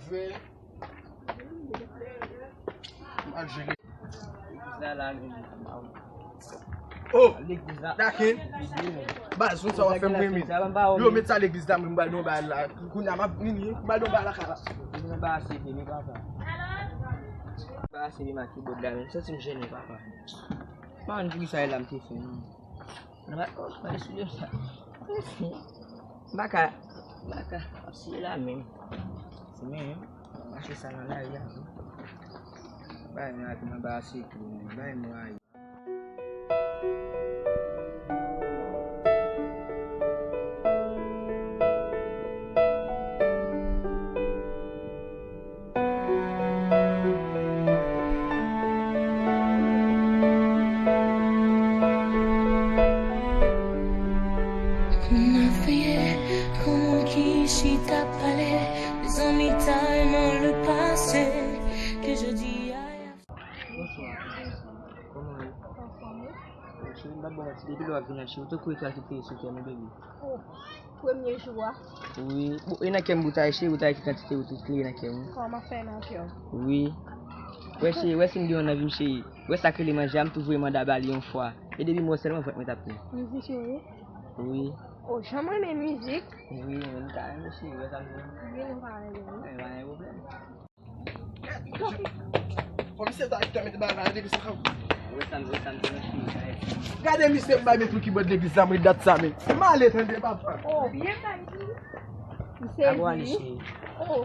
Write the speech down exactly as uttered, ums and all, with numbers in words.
Jwe. M al jere. Legliz la la, legliz la. Oh! Legliz la. Dakin. Baz, ou sa w ap fè m renmen. Yo, met sa legliz la, mwen m pral nan bay la. Kounye a m ap vini, m pral nan bay la kala. Vin nan bay a seve, men papa. Bay a seve ma kibòd la, men. Santi m jennen, papa. Pa konn poukisa e la m te fè, non. Mwen pa, oh, mwen eseye sa. M pa ka, m pa ka ap siye la menm. Se menm, mache sa nan lari a tou. Bay mwen ap nan ba se tou, bay mwen a. N ap veye kòman ki chita pale, mezanmi tèlman le pase ke jodi a. Bonswa. Kòman w ye? Anfòm wi. Cheri, m p ap ba w manti, depi lè w ap vin la, cheri, ou tankou ekran ki peye sou kè m, baby. Oh, premye jou a. Wi. Bon, e nan kè m bout a ye, cheri, bout a ye ki kantite ou tout li nan kè m. Kòman fè nan kè w? Wi. Wè, cheri, wè si m gen yon nan vi m, cheri. Wè sa k rele manje a, m tou voye manda ba li yon fwa. E depi m wè sèlman vant mwen t ap plen. Mizik yo ye? Wi. Oh, jan m renmen mizik. Wi, men m ta renmen, cheri, wè sa m di. Wi, nou pa renmen, wi. E pa gen pwoblèm. Bon, misye ta, ta met bagay la depi sa. Wè sa m, wè sa m di nan fini. Gade misye m bay met pou kibòd legliz la, mwen dat sa, men. M ale tande papa. Oh, byen bay. M sezi. Abo ale, cheri. Oh.